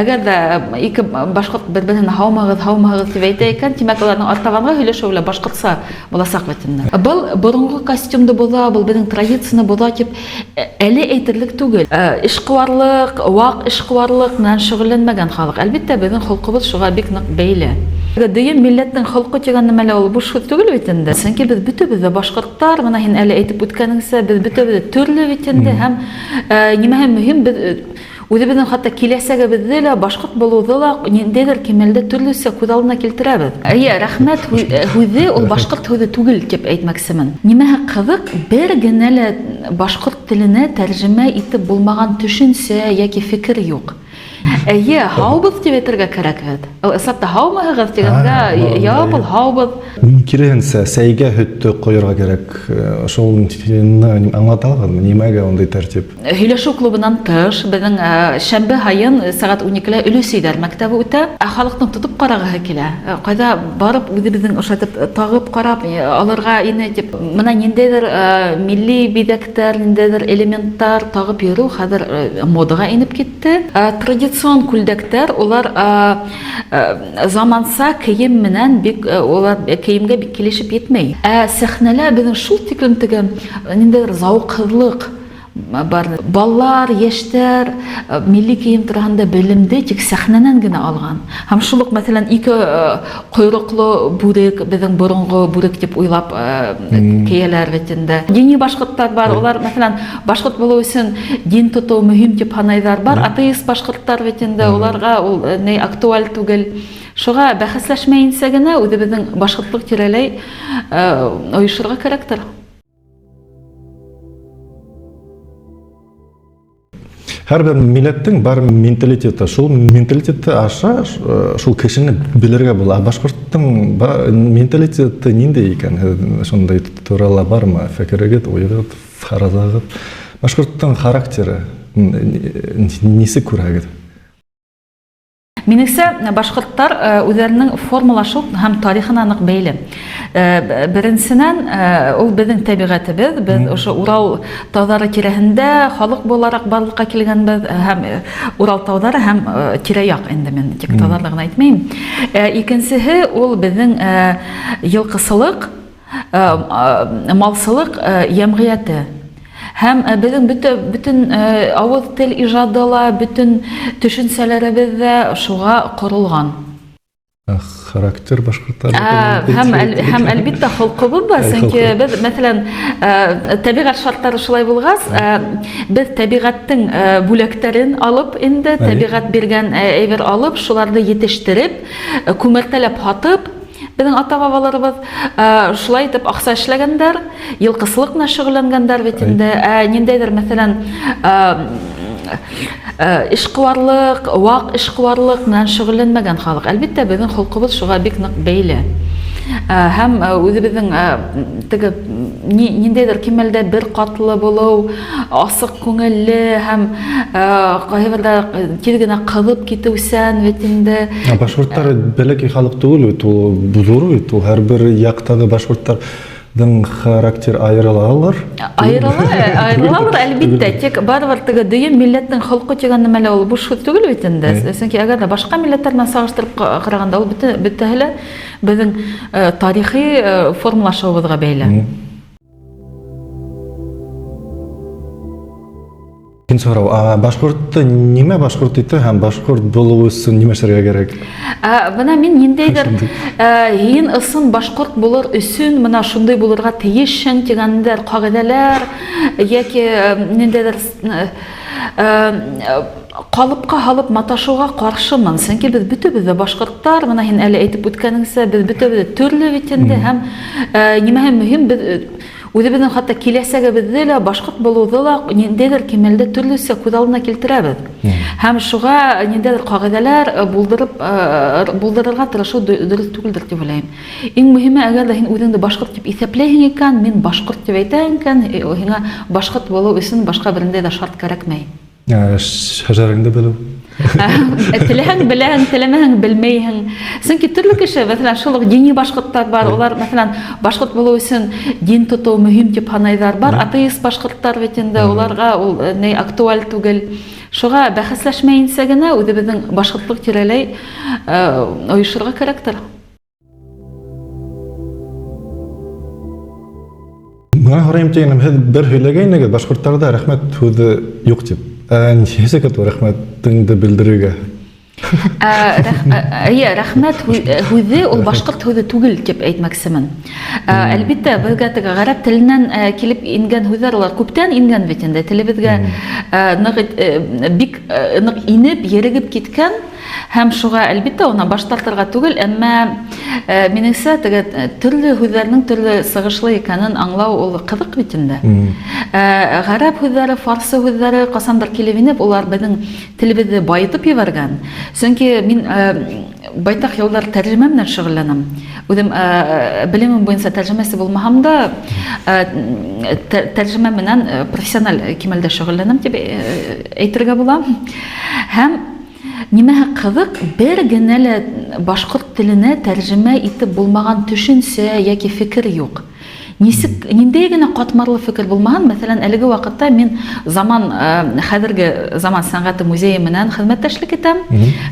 Әгәр дә ике башҡорт бер-береһенә һаумаһығыҙ, һаумаһығыҙ тип әйтә икән, тимәк, уларҙың артабанғы һөйләшеүе лә башҡортса буласаҡ бит инде. Был боронғо костюмды боҙа, был беҙҙең традицияны боҙа тип әле әйтерлек түгел. Эшҡыуарлыҡ, ваҡ эшҡыуарлыҡ менән шөғөлләнмәгән халыҡ. Әлбиттә, беҙҙең холҡобоҙ шуға бик ныҡ бәйле. Дөйөм милләтнең холҡо тигән нәмә лә ул буш һүҙ түгел бит инде. Сөнки беҙ бөтәбеҙ ҙә башҡорттар, бына һин әле әйтеп үткәнеңсә, беҙ бөтәбеҙ ҙә төрлө бит инде һәм нимәһе мөһим, беҙ үҙебеҙҙең хатта киләсәгебеҙҙе лә, башҡорт булыуҙы ла ниндәйҙер кимәлдә төрлөсә күҙ алдына килтерәбеҙ. Әйе, рәхмәт һүҙе ул башҡорт һүҙе түгел тип әйтмәксемен. Нимәһе ҡыҙыҡ, бер генә лә башҡорт теленә тәржемә итеп булмаған төшөнсә йәки фекер юҡ. Әйе, һаубыҙ тип әйтергә кәрәк бит. Ул ысынлап та һаумыһығыҙ тигәнгә яуап ул һаубыҙ. Киреһенсә, сәйгә һөттө ҡойорға кәрәк. Шул аңлата алаһығыҙмы, нимәгә ундай тәртип? Һөйләшеү клубынан тыш, беҙҙең шәмбе һайын сәғәт 12-лә Өлөсөйҙәр мәктәбе үтә. Ә халыҡтың тотоп ҡарағыһы килә. Ҡайҙа барып үҙебеҙҙең ошайтып тағып ҡарап алырға ине тип. Бына ниндәйҙер милли биҙәктәр, ниндәйҙер элементтар тағып йөрөү хәҙер модаға инеп китте. Традицион күлдәктәр улар заманса кейем менән бик улар кейемгә бик килешеп етмәй. Ә сәхнәлә беҙҙең шул тиклем теге ниндәйҙер зауыҡһыҙлыҡ бар. Балалар, йәштәр милли кейем тураһында белемде тик сәхнәнән генә алған. Һәм шул ук, мәсәлән, ике койрыклы бүрек беҙҙең боронғо бүрек дип уйлап кейәләр бит инде. Дини башҡорттар бар, улар, мәсәлән, башҡорт булыу өсөн дин тотоу мөһим дип һанайҙар. Бар атеист башҡорттар бит инде, уларға ул ни актуаль түгел. Шуға бәхәсләшмәйенсә генә үҙебеҙҙең башҡортлоҡ тирәләй ойошорға кәрәктер. Һәр бер милләттең бар менталитеты. Шул менталитеты аша шул кешене белергә була. Ә башҡорттоң менталитеты ниндәй икән? Һеҙ шундай турала бармы фекерегеҙ, уйығыҙ, фаразығыҙ? Башҡорттоң характеры нисек күрәһегеҙ? Минеңсә, башҡорттар үҙҙәренең формалашыу һәм тарихына ныҡ бәйле. Беренсенән, ул беҙҙең тәбиғәтебеҙ, беҙ ошо Урал тауҙары тирәһендә халыҡ булараҡ барлыҡҡа килгәнбеҙ һәм Урал тауҙары һәм тирә-яҡ инде мин тик тауҙарҙы ғына әйтмәйем. Икенсеһе, ул беҙҙең йылҡысылыҡ, малсылыҡ йәмғиәте. Һәм беҙҙең бөтә бөтен авыз тел ижады ла, бөтен төшөнсәләребеҙ ҙә шуға ҡоролған. Характер башҡорттар. Һәм һәм әлбиттә холҡобоҙ да, сөнки беҙ, мәҫәлән, тәбиғәт шарттары шулай булғас, беҙ тәбиғәттең бүләктәрен алып инде, тәбиғәт биргән әйбер алып, шуларҙы етештереп, күмәртәләп һатып, Беҙҙең ата-бабаларыбыҙ шулай итеп аҡса эшләгәндәр, йылҡысылыҡ менән шөгыльләнгәндәр бит инде. Ә ниндәйҙер, мәҫәлән, эшҡыуарлыҡ, ваҡ эшҡыуарлыҡ менән шөгыльләнмәгән халыҡ. Әлбиттә, беҙҙең холҡобоҙ шуға бик ныҡ бәйле. Һәм үҙебеҙҙең теге ниндәйҙер кимәлдә бер ҡатлы булыу, асыҡ күңелле һәм ҡайһы берҙә тиҙ генә ҡыҙып китеүсән бит инде. Ә башҡорттар бәләкәй халыҡ түгел бит, ул ҙур бит, ул һәрбер яҡтағы башҡорттарҙың характер айырылалыр. Айырыла, айырылалыр, әлбиттә, тик барыбер теге дөйөм милләтнең холҡо тигән нәмә лә ул буш һүҙ түгел бит инде. Сөнки әгәр дә башҡа милләттәр менән сағыштырып ҡарағанда, ул бөтәһе лә беҙҙең тарихи формалашыуыбыҙға бәйле. Икенсе һорау. А башҡортто нимә башҡорт итә һәм башҡорт булыу өсөн нимә эшләргә кәрәк? Бына мин ниндәйҙер һин ысын башҡорт булыр өсөн бына шундай булырға тейешһең тигәндер ҡағиҙәләр йәки ниндәйҙер ҡалыпҡа һалып маташыуға ҡаршымын. Сөнки беҙ бөтәбеҙ ҙә башҡорттар, бына һин әле әйтеп үткәнеңсә, беҙ бөтәбеҙ дә төрлө бит инде һәм нимәһе мөһим, беҙ үҙебеҙҙең хатта киләсәгебеҙҙе лә, башҡорт булыуҙы ла ниндәйҙер кимәлдә төрлөсә күҙ алдына килтерәбеҙ. Һәм шуға ниндәйҙер ҡағиҙәләр булдырып булдырырға тырышыу дөрөҫ түгелдер дип уйлайым. Иң мөһиме, әгәр дә һин үҙеңде башҡорт дип иҫәпләйһең икән, мин башҡорт дип әйтәһең икән, һиңә башҡорт булыу өсөн башҡа берендәй ҙә шарт кәрәкмәй. Шәжәреңде белеү. Теләһәң беләһең, теләмәһәң белмәйһең. Сөнки төрлө кеше, мәҫәлән, шул уҡ дини башҡорттар бар, улар, мәҫәлән, башҡорт булыу өсөн дин тотоу мөһим тип һанайҙар. Бар атеист башҡорттар бит инде, уларға ул ни актуаль түгел. Шуға бәхәсләшмәйенсә генә үҙебеҙҙең башҡортлоҡ тирәләй ойошорға кәрәктер. Миңа һорайым тигәнем, һеҙ бер һөйләгәйнегеҙ, башҡорттарҙа рәхмәт һүҙе юҡ тип. Ә нисек ул рәхмәтеңде белдерергә? Эйе, рәхмәт һүҙе ул башҡорт һүҙе түгел тип әйтмәксемен. Әлбиттә, беҙгә теге ғәрәп теленән килеп ингән һүҙҙәр улар күптән ингән бит инде. Телебеҙгә ныҡ бик ныҡ инеп, ерегеп киткән. Һәм шуға, әлбиттә, унан баш тартырға түгел, әмма минеңсә, теге төрлө һүҙҙәрнең төрлө сығышлы икәнен аңлау ул ҡыҙыҡ бит инде. Гарәп һүҙҙәре, фарсы һүҙҙәре ҡасандыр килеп инеп, улар беҙҙең телебеҙҙе байытып ебәргән. Сөнки мин байтаҡ йылдар тәржемә менән шөгыльләнәм. Үҙем белемем буйынса тәржемәсе булмаһам да, тәржемә менән профессиональ кимәлдә шөгыльләнәм дип әйтергә була. Һәм Нимәһе ҡыҙыҡ, бер генә лә башҡорт теленә тәржемә итеп булмаған төшөнсә йәки фекер юҡ. Нисек, ниндәй генә катмарлы фекер булмаһын, мәҫәлән, әлеге ваҡытта мин заман, хәҙерге заман сәнгате музее менән хеҙмәттәшлек итәм.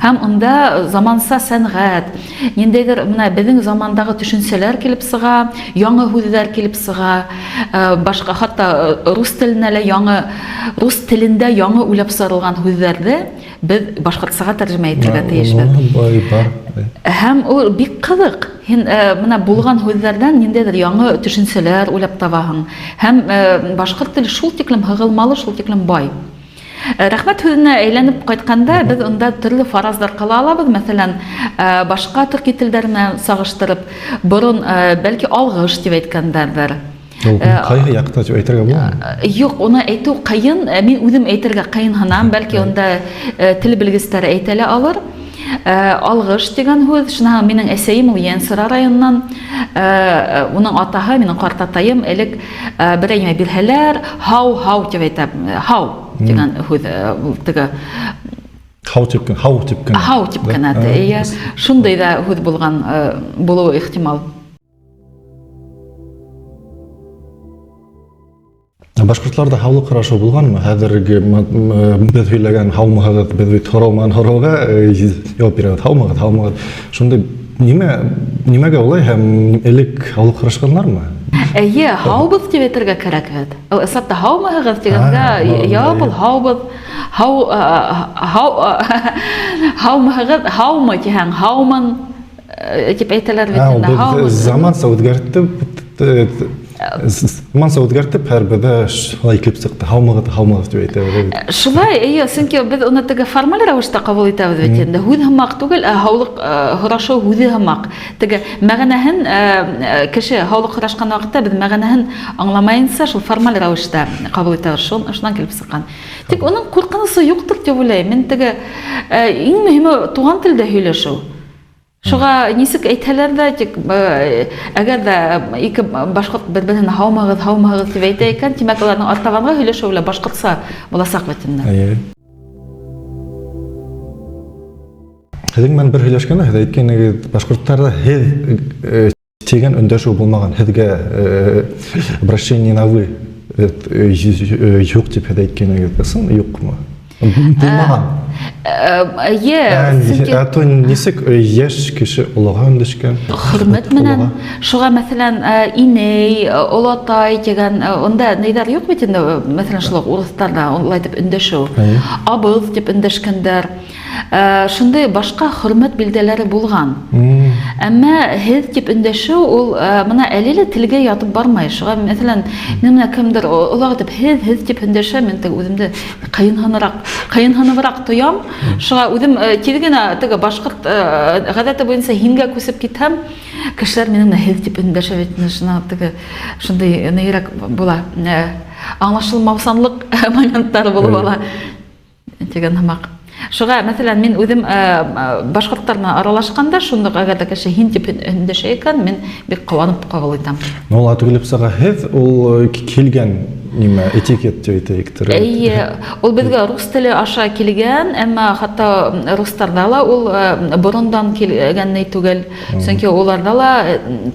Һәм унда заманса сәнгать, ниндәйҙер менә беҙҙең замандағы төшөнсәләр килеп сыға, яңы һүҙҙәр килеп сыға, башҡа хатта рус теленә лә яңы, рус телендә яңы уйлап сығарылған һүҙҙәрҙе беҙ башҡортсаға тәржемә итергә тейешбеҙ. Һәм ул бик ҡыҙыҡ. Һин менә булған һүҙҙәрҙән ниндәйҙер яңы төшөнсәләр уйлап табаһың. Һәм башҡорт теле шул тиклем һығылмалы, шул тиклем бай. Рәхмәт һүҙенә әйләнеп ҡайтҡанда, беҙ унда төрлө фараздар ҡыла алабыҙ. Мәҫәлән, башҡа төрки телдәр менән сағыштырып, борон бәлки алғыш тип әйткәндәрҙер. Ул ҡайһы яҡта тип әйтергә буламы? Юҡ, уны әйтеү ҡыйын. Мин үҙем әйтергә ҡыйынһынам, бәлки унда тел белгестәре әйтә лә алыр. Алғыш тигән һүҙ, шунан һуң минең әсәйем ул Ейәнсура районынан, уның атаһы, минең ҡартатайым элек берәй нимә бирһәләр, һау, һау тип әйтә, һау тигән һүҙ ул теге Һау тип кенә, һау тип кенә. Һау тип кенә, эйе. Шундай ҙа һүҙ булған булыуы ихтимал. Башҡортларҙа һаулыҡ һорашыу булғанмы? Хәҙерге беҙ һөйләгән һаумыһығыҙ, беҙ бит һорау менән һорауға яуап бирәбеҙ. Һаумығыҙ, һаумығыҙ. Шундай нимә, нимәгә улай һәм элек һаулыҡ һорашҡандармы? Эйе, һаубыҙ тип әйтергә кәрәк бит. Ул ысынлап та һаумыһығыҙ тигәнгә яуап ул һаубыҙ. Һау, һау, һаумыһығыҙ, һаумы тиһәң, һаумын. Тип әйтәләр бит инде. Беҙ заманса үҙгәртеп, заманса үҙгәртеп һәр беҙҙә шулай килеп сыҡты. Һаумығыҙ, һаумығыҙ тип әйтәбеҙ. Шулай, эйе, сөнки беҙ уны теге формаль рәүештә ҡабул итәбеҙ бит инде. Һүҙ һымаҡ түгел, ә һаулыҡ һорашыу һүҙе һымаҡ. Теге мәғәнәһен кеше һаулыҡ һорашҡан ваҡытта беҙ мәғәнәһен аңламайынса шул формаль рәүештә ҡабул итәбеҙ. Шунан килеп сыҡҡан. Тик уның ҡурҡынысы юҡтыр тип уйлайым. Мин теге иң мөһиме туған телдә һөйләшеү. Шуға нисек әйтһәләр ҙә, тик әгәр ҙә ике башҡорт бер-береһен һаумығыҙ, һаумыһығыҙ тип әйтә икән, тимәк, уларҙың артабанғы һөйләшеүе лә башҡортса буласаҡ бит инде. Эйе. Һеҙҙең менән бер һөйләшкәндә һеҙ әйткәнегеҙ, башҡорттарҙа һеҙ тигән өндәшеү булмаған, һеҙгә обращение на вы юҡ тип һеҙ әйткәнегеҙ, ысын юҡмы? Булмаған. Эйе, сөнки Ә то нисек йәш кеше олоға өндәшкән? Хөрмәт менән. Шуға, мәҫәлән, инәй, олатай тигән, унда нейҙәр юҡ бит инде, мәҫәлән, шул уҡ урыҫтарҙа улай тип өндәшеү. Абыҙ тип өндәшкәндәр. Шундай башҡа хөрмәт билдәләре булған. Әммә һеҙ тип өндәшеү ул бына әле лә телгә ятып бармай. Шуға, мәҫәлән, мин менә кемдер олаҡ итеп һеҙ, һеҙ тип өндәшә, мин теге үҙемде ҡыйынһыныраҡ, ҡыйынһыныбыраҡ тоям. Шуға үҙем тиҙ генә теге башҡорт ғәҙәте буйынса һингә күсеп китһәм, кешеләр минең менән һеҙ тип өндәшә бит, шуна теге шундай нейерәк була. Аңлашылмаусанлыҡ моменттары булып ала. Тигән һымаҡ. Шуға, мәҫәлән, мин үҙем башҡорттар менән аралашҡанда, шундуҡ әгәр ҙә кеше һин тип өндәшә икән, мин бик ҡыуанып ҡабул итәм. Ну, ул килеп сыға, һеҙ ул килгән нимә, этикет тип әйтәйектер. Эйе, ул беҙгә рус теле аша килгән, әммә хатта рустарҙа ла ул борондан килгән ни түгел. Сөнки уларҙа ла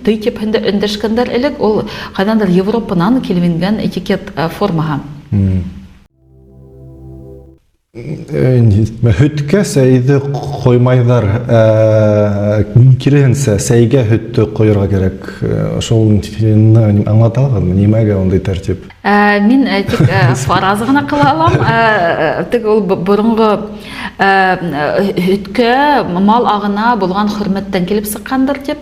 ты тип өндәшкәндәр элек, ул ҡайҙандыр Европанан килеп ингән этикет формаһы. Һөткә сәйҙе ҡоймайҙар, киреһенсә, сәйгә һөттө ҡойорға кәрәк. Шул аңлата алағыҙмы, нимәгә ундай тәртип? Мин тик фараз ғына ҡыла алам. Теге ул боронғо һөткә, мал ағына булған хөрмәттән килеп сыҡҡандыр тип.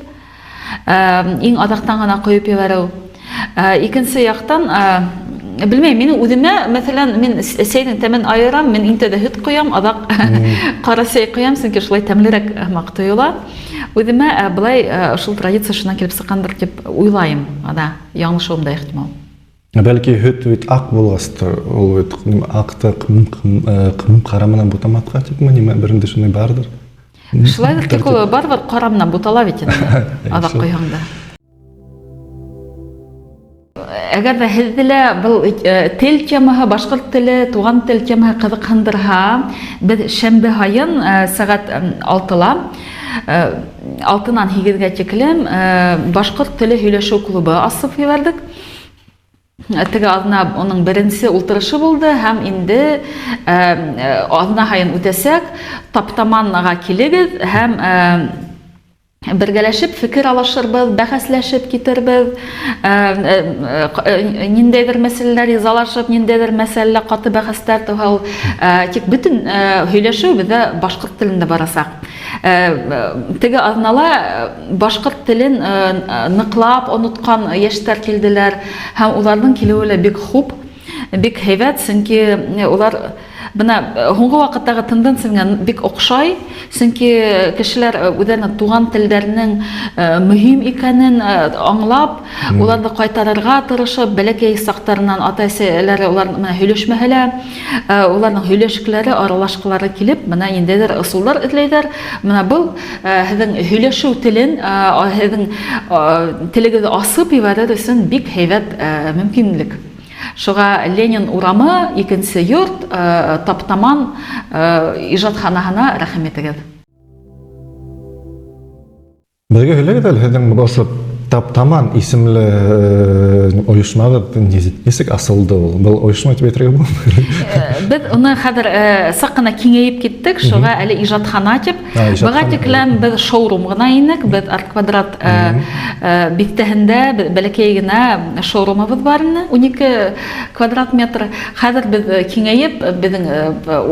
Иң аҙаҡтан ғына ҡойоп ебәреү. Икенсе яҡтан, белмәйем, минең үҙемә, мәҫәлән, мин сәйҙең тәмен айырам, мин иң тәүҙә һөт ҡоям, аҙаҡ ҡара сәй ҡоям, сөнки шулай тәмлерәк һымаҡ тойола. Үҙемә былай шул традиция шунан килеп сыҡҡандыр тип уйлайым, ана, яңылышыуым да ихтимал. Бәлки һөт бит аҡ булғастыр, ул бит аҡты ҡара менән бутамаҫҡа типме, нимә берендә шундай барҙыр. Шулайҙыр, тик ул барыбер ҡара менән бутала бит инде, аҙаҡ ҡойһаң да. Әгәр ҙә һеҙҙе лә был тел темаһы, башҡорт теле, туған тел темаһы ҡыҙыҡһындырһа, беҙ шәмбе һайын сәғәт 6-ла, 6-нан 8-гә тиклем башҡорт теле һөйләшеү клубы асып ебәрҙек. Теге аҙна уның беренсе ултырышы булды һәм инде аҙна һайын үтәсәк. Таптаманға килегеҙ һәм бергәләшеп фекер алышырбыҙ, бәхәсләшеп китербеҙ, ниндәйҙер мәсьәләләр ризалашып, ниндәйҙер мәсьәләлә ҡаты бәхәстәр тыуһа ул, тик бөтөн һөйләшеү беҙҙә башҡорт телендә барасаҡ. Теге аҙнала башҡорт телен ныҡлап онотҡан йәштәр килделәр һәм уларҙың килеүе лә бик хуп, бик һәйбәт, сөнки улар бына һуңғы ваҡыттағы тенденцияға бик оҡшай, сөнки кешеләр үҙҙәренең туған телдәренең мөһим икәнен аңлап, уларҙы ҡайтарырға тырышып, бәләкәй саҡтарынан ата-әсәләре улар менән һөйләшмәһә лә, уларҙың һөйләшкеләре, аралашҡылары килеп, бына ниндәйҙер ысулдар эҙләйҙәр. Бына был һеҙҙең һөйләшеү телен, һеҙҙең телегеҙҙе асып ебәрер өсөн бик һәйбәт мөмкинлек. Шуға Ленин урамы, 2-нсе йорт, Таптаман ижадханаһына рәхим итегеҙ. Беҙгә һөйләгеҙ әле, һеҙҙең ошо Таптаман исемле ойошмағыҙ нисек асылды ул? Был ойошма тип әйтергә буламы? Беҙ уны хәҙер саҡ ҡына киңәйеп киттек, шуға әле ижадхана тип. Быға тиклем беҙ шоурум ғына инек, беҙ Арт Квадрат биҫтәһендә бәләкәй генә шоурумыбыҙ бар ине, 12 квадрат метр. Хәҙер беҙ киңәйеп, беҙҙең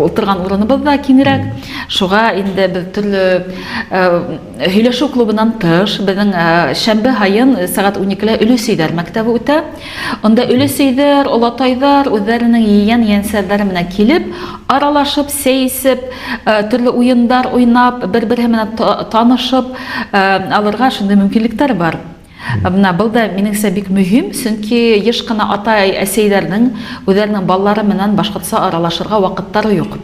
ултырған урыныбыҙ ҙа киңерәк. Шуға инде беҙ төрлө һөйләшеү клубынан тыш, беҙҙең шәмбе һайын сәғәт 12-лә өлөсөйҙәр мәктәбе үтә. Унда өлөсөйҙәр, олатайҙар үҙҙәренең ейән ейәнсәрҙәре менән килеп, аралашып, сәй эсеп, төрлө уйындар уйнап, бер-береһе менән танышып алырға шундай мөмкинлектәр бар. Бына был да минеңсә бик мөһим, сөнки йыш ҡына атай-әсәйҙәрҙең үҙҙәренең балалары менән башҡортса аралашырға ваҡыттары юҡ.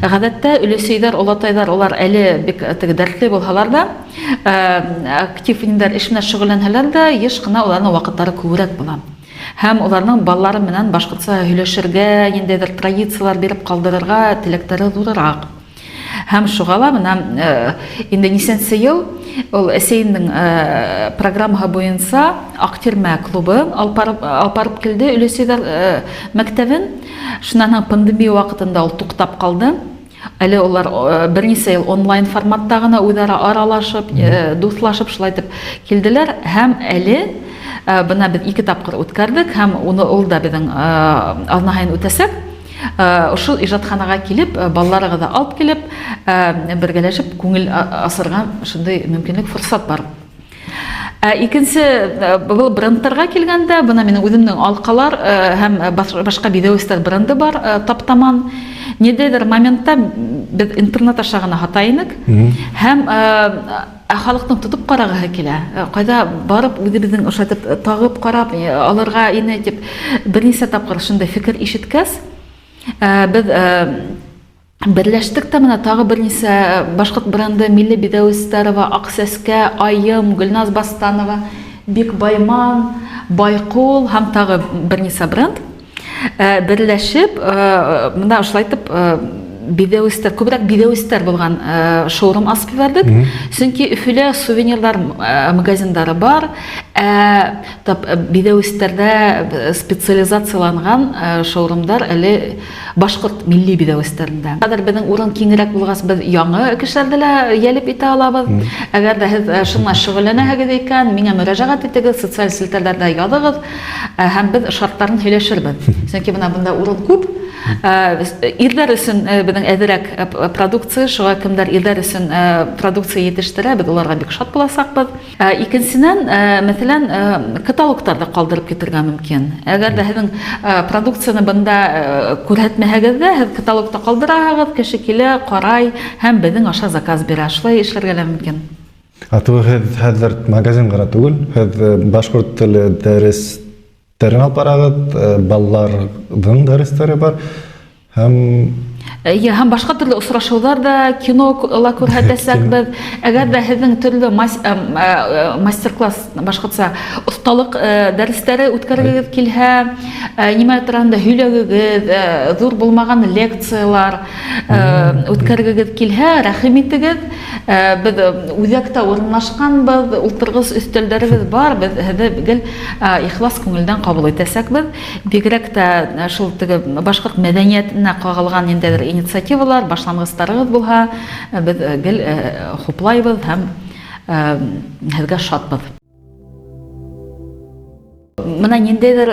Ғәҙәттә өлөсөйҙәр, олатайҙар улар әле бик теге дәртле булһалар да, актив ниндәр эш менән шөғөлләнһәләр дә, йыш ҡына уларҙың ваҡыттары күберәк була. Һәм уларҙың балалары менән башҡортса һөйләшергә, ниндәйҙер традициялар биреп ҡалдырырға теләктәре ҙурыраҡ. Һәм шуға ла бына инде нисәнсе йыл ул әсәйемдең программаһы буйынса Аҡтирмә клубы алып барып килде өлөсөйҙәр мәктәбен. Шунан һуң пандемия ваҡытында ул туҡтап ҡалды. Әле улар бер нисә йыл онлайн форматта ғына үҙ-ара аралашып, дуҫлашып шулай итеп килделәр. Һәм әле бына беҙ 2 тапҡыр үткәрҙек һәм уны ул да беҙҙең аҙна һайын үтәсәк. Ошо ижадханаға килеп, балаларығыҙҙы алып килеп, бергәләшеп күңел асырға шундай мөмкинлек, форсат бар. Икенсе, был брендтарға килгәндә, бына минең үҙемдең алҡалар һәм башҡа биҙәүестәр бренды бар, Таптаман. Ниндәйҙер моментта беҙ интернет аша ғына һата инек. Һәм халыҡтың тотоп ҡарағыһы килә. Ҡайҙа барып үҙебеҙҙең ошайтып тағып ҡарап алырға ине тип бер нисә тапҡыр шундай фекер ишеткәс, беҙ берләштек тә менә тағы бер нисә башҡорт бренды Милли Биҙәүестәрова, Аҡсәскә, Айым, Гөлназ Бастанова, Бик Байман, Байҡул һәм тағы бер нисә бренд берләшеп, мына ошолайтып биҙәүестәр, күберәк биҙәүестәр булған шоурум асып ебәрҙек. Сөнки Өфөлә сувенирлар магазиндары бар, Ә тап биҙәүестәрҙә специализацияланған шоурумдар әле башҡорт милли биҙәүестәрендә. Хәҙер беҙҙең урын киңерәк булғас, беҙ яңы кешеләрҙе лә йәлеп итә алабыҙ. Әгәр ҙә һеҙ шуңа шөғөлләнәһегеҙ икән, миңә мөрәжәғәт итегеҙ, социаль селтәрҙәрҙә яҙығыҙ, һәм беҙ шарттарын һөйләшербеҙ. Сөнки бына бында урын күп. Ирҙәр өсөн беҙҙең әҙерәк продукция, шуға кемдәр ирҙәр өсөн продукция етештерә, беҙ уларға бик шат буласаҡбыҙ. Икенсенән, мәҫәлән, каталогтарҙы ҡалдырып китергә мөмкин. Әгәр ҙә һеҙҙең продукцияны бында күрһәтмәһәгеҙ ҙә, һеҙ каталогта ҡалдыраһығыҙ, кеше килә, ҡарай һәм беҙҙең аша заказ бирә. Шулай эшләргә лә мөмкин. Ә һеҙ хәҙер магазин ғына түгел, һеҙ башҡорт теле дәрес Дәрен алып барағыҙ, балаларҙың дәрестәре бар. Һәм Эйе, һәм башҡа төрлө осрашыуҙар ҙа, кино ла күрһәтәсәкбеҙ. Әгәр ҙә һеҙҙең төрлө мастер-класс, башҡортса оҫталыҡ дәрестәре үткәргегеҙ килһә, нимә тураһында һөйләгегеҙ, ҙур булмаған лекциялар үткәргегеҙ килһә, рәхим итегеҙ. Беҙ үҙәктә урынлашҡанбыҙ, ултырғыс өҫтәлдәребеҙ бар, беҙ һеҙҙе гел ихлас күңелдән ҡабул итәсәкбеҙ. Бигерәк тә шул теге башҡорт мәҙәниәтенә ҡағылған ниндәйҙер инициативалар, башланғыстарығыҙ булһа, беҙ гел хуплайбыҙ һәм һеҙгә шатбыҙ. Бына ниндәйҙер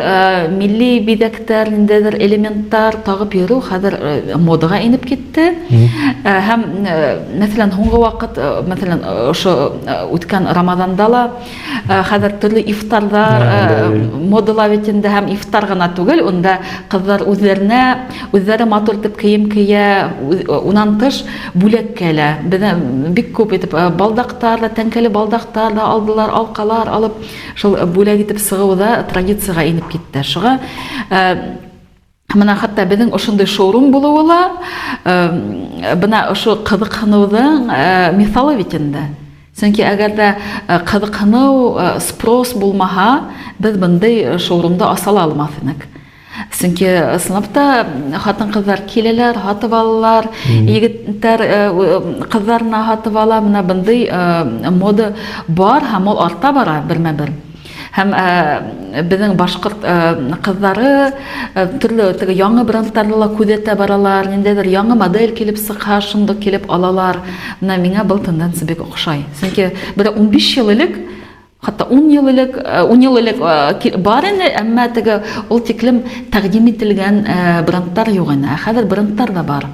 милли биҙәктәр, ниндәйҙер элементтар тағып йөрөү хәҙер модаға инеп китте. Һәм, мәҫәлән, һуңғы ваҡыт, мәҫәлән, ошо үткән Рамаҙанда ла хәҙер төрлө ифтарҙар модала бит инде, һәм ифтар ғына түгел, унда ҡыҙҙар үҙҙәренә үҙҙәре матур итеп кейем кейә, унан тыш бүләккә лә. Беҙҙә бик күп итеп балдаҡтар ҙа, тәңкәле балдаҡтар ҙа алдылар, алҡалар алып, шул бүләк итеп сығыу ҙа традицияға инеп китте. Шуға Бына хатта беҙҙең ошондай шоурум булыуы ла бына ошо ҡыҙыҡһыныуҙың миҫалы бит инде. Сөнки әгәр ҙә ҡыҙыҡһыныу, спрос булмаһа, беҙ бындай шоурумды аса ла алмаҫ инек. Сөнки ысынлап та хатын-ҡыҙҙар киләләр, һатып алалар, егеттәр ҡыҙҙарына һатып ала. Бына бындай мода бар һәм ул арта бара бермә-бер. Һәм беҙҙең башҡорт ҡыҙҙары төрлө теге яңы брендтарҙы ла күҙәтә баралар, ниндәйҙер яңы модель килеп сыҡһа, шундуҡ килеп алалар. Менә миңә был тенденция бик оҡшай. Сөнки бер 15 йыл элек, хатта 10 йыл элек, 10 йыл элек бар ине, әммә теге ул тиклем тәкъдим ителгән брендтар юҡ ине. Ә хәҙер брендтар ҙа бар.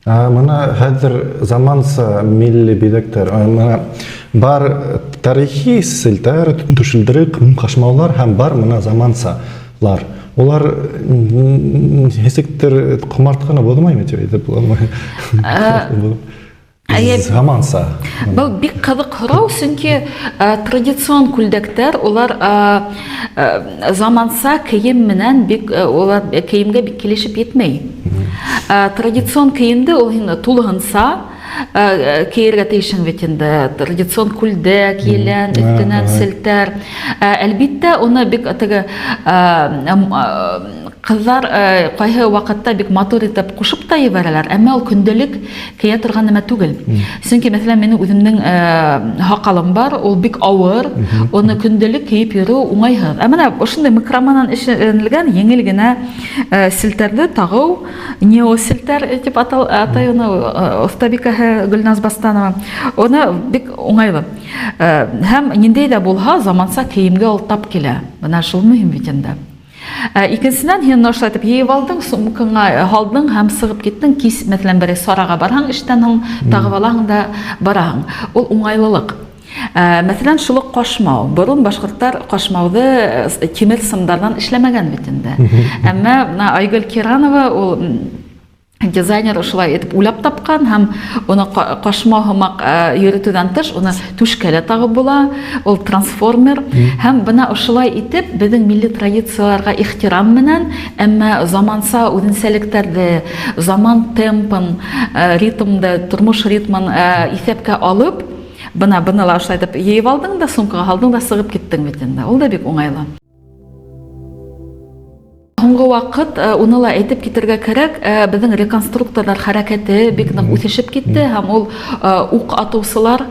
Ә мына хәҙер заманса милли биҙәктәр, мына бар тарихи селтәр, түшелдерек, ҡашмаулар һәм бар мына замансалар. Улар нисектер ҡомартҡыны боҙмаймы тип әйтеп буламы? Заманса. Был бик ҡыҙыҡ һорау, сөнки традицион күлдәктәр улар заманса кейем менән бик улар кейемгә бик килешеп етмәй. Традицион кейемде ул һин тулыһынса кейергә тейешең бит инде. Традицион күлдәк, елән, өҫтөнән селтәр. Әлбиттә, уны бик теге Ҡыҙҙар ҡайһы ваҡытта бик матур итеп ҡушып та ебәрәләр, әммә ул көндәлек кейә торған нәмә түгел. Сөнки, мәҫәлән, минең үҙемдең һаҡалым бар, ул бик ауыр, уны көндәлек кейеп йөрөү уңайһыҙ. Ә менә ошондай микроманан эшләнелгән еңел генә селтәрҙе тағыу, неоселтәр тип атай уны оҫтабикәһе Гөлназ Бастанова, уны бик уңайлы. Һәм ниндәй ҙә булһа заманса кейемгә ул тап килә. Бына шул мөһим бит инде. Ә, икенсенән, һин уны шулай итеп йыйып алдың, сумкаңа һалдың һәм сығып киттең. Кис, мәҫәлән, берәй сараға барһаң, эштән һуң тағып алаһың да бараһың. Ул уңайлылыҡ. Ә, мәҫәлән, шул уҡ ҡашмау. Борон башҡорттар ҡашмауҙы тимер сымдарҙан эшләмәгән бит инде. Әммә бына Айгөл Киранова ул дизайнер ошолай итеп уйлап тапҡан һәм уны ҡашма һымаҡ йөрөтөүҙән тыш уны түшкә лә тағып була, ул трансформер. Һәм бына ошолай итеп беҙҙең милли традицияларға ихтирам менән, әммә заманса үҙенсәлектәрҙе, заман темпын, ритмды, тормош ритмын иҫәпкә алып, бына быны ла ошолай итеп йыйып алдың да, сумкаға һалдың да сығып киттең бит инде. Ул да бик уңайлы. Һуңғы ваҡыт, уны ла әйтеп китергә кәрәк, беҙҙең реконструкторҙар хәрәкәте бик ныҡ үҫешеп китте, һәм ул уҡ атыусылар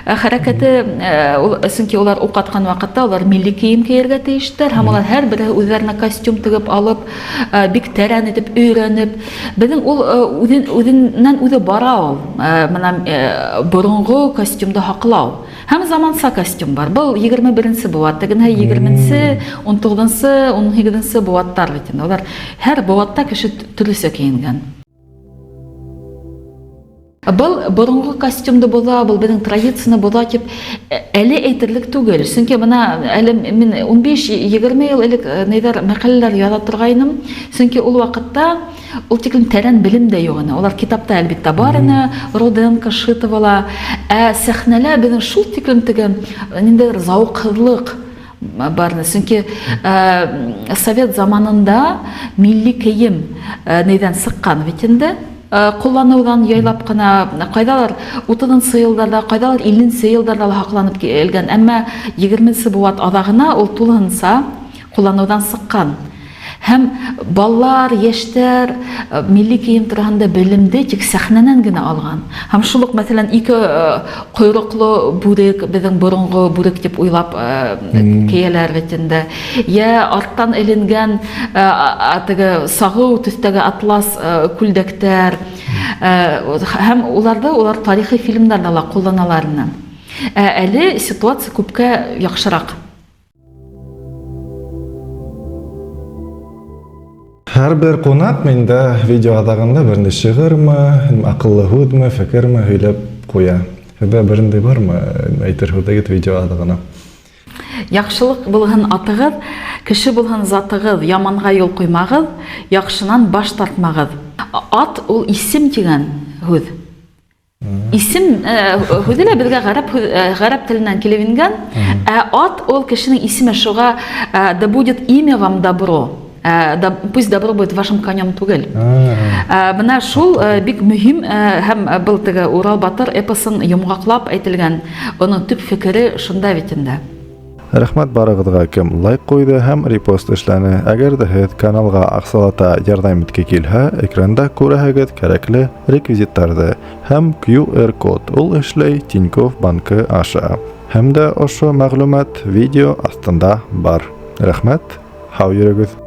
хәрәкәте, сөнки улар уҡ атҡан ваҡытта улар милли кейем кейергә тейештәр, һәм улар һәр береһе үҙҙәренә костюм тегеп алып, бик тәрән итеп өйрәнеп, беҙҙең ул үҙенән үҙе бара ул, бына боронғо костюмды һаҡлау. Һәм заманса костюм бар. Был 21-нсе быуат, тегенһе 20-нсе, 19-нсы, 18-нсе быуаттар бит инде. Улар һәр быуатта кеше төрлөсә кейенгән. Был боронғо костюмды боҙа, был беҙҙең традицияны боҙа тип әле әйтерлек түгел. Сөнки бына әле мин 15-20 йыл элек нейҙәр мәҡәләләр яҙа торғайным. Сөнки ул ваҡытта ул тиклем тәрән белем дә юҡ ине. Улар китапта әлбиттә бар ине, Руденко, Шитова ла. Ә сәхнәлә беҙҙең шул тиклем теге ниндәйҙер зауыҡһыҙлыҡ бар ине. Сөнки совет заманында милли кейем нейҙән сыҡҡан бит инде. Ҡулланыуҙан яйлап ҡына, ҡайҙалыр 30-нсы йылдарҙа, ҡайҙалыр 50-нсе йылдарҙа ла һаҡланып килгән, әммә 20-нсе быуат аҙағына ул тулыһынса ҡулланыуҙан сыҡҡан. Һәм балалар, йәштәр милли кейем тураһында белемде тик сәхнәнән генә алған. Һәм шул уҡ, мәҫәлән, ике ҡойроҡло бүрек, беҙҙең боронғо бүрек тип уйлап кейәләр бит инде. Йә арттан эленгән теге сағыу төҫтәге атлас күлдәктәр. Һәм уларҙы улар тарихи фильмдарҙа ла ҡулланалар ине. Ә әле ситуация күпкә яҡшыраҡ. Һәр бер ҡунаҡ миндә видео аҙағында бер ни шиғырмы, аҡыллы һүҙме, фекерме һөйләп ҡуя. Һеҙҙә берендәй бармы әйтер һүҙегеҙ видео аҙағына? Яҡшылыҡ булһын атығыҙ, кеше булһын затығыҙ, яманға юл ҡуймағыҙ, яҡшынан баш тартмағыҙ. Ат ул исем тигән һүҙ. Исем һүҙе лә беҙгә ғәрәп теленән килеп ингән. Ә ат ул кешенең исеме, шуға да будет имя вам добро. Да, пусть добро будет вашим конем түгел. Бына шул бик мөһим, һәм был теге Урал батыр эпосын йомғаҡлап әйтелгән. Уның төп фекере шунда бит инде. Рәхмәт барығыҙға, кем лайк ҡуйҙы һәм репост эшләне. Әгәр ҙә һеҙ каналға аҡсалата ярҙам итке килһә, экранда күрәһегеҙ кәрәкле реквизиттарҙы һәм QR код, ул эшләй Тинькофф банкы аша. Һәм дә ошо мәғлүмәт видео аҫтында бар. Рәхмәт, һау йөрөгөҙ.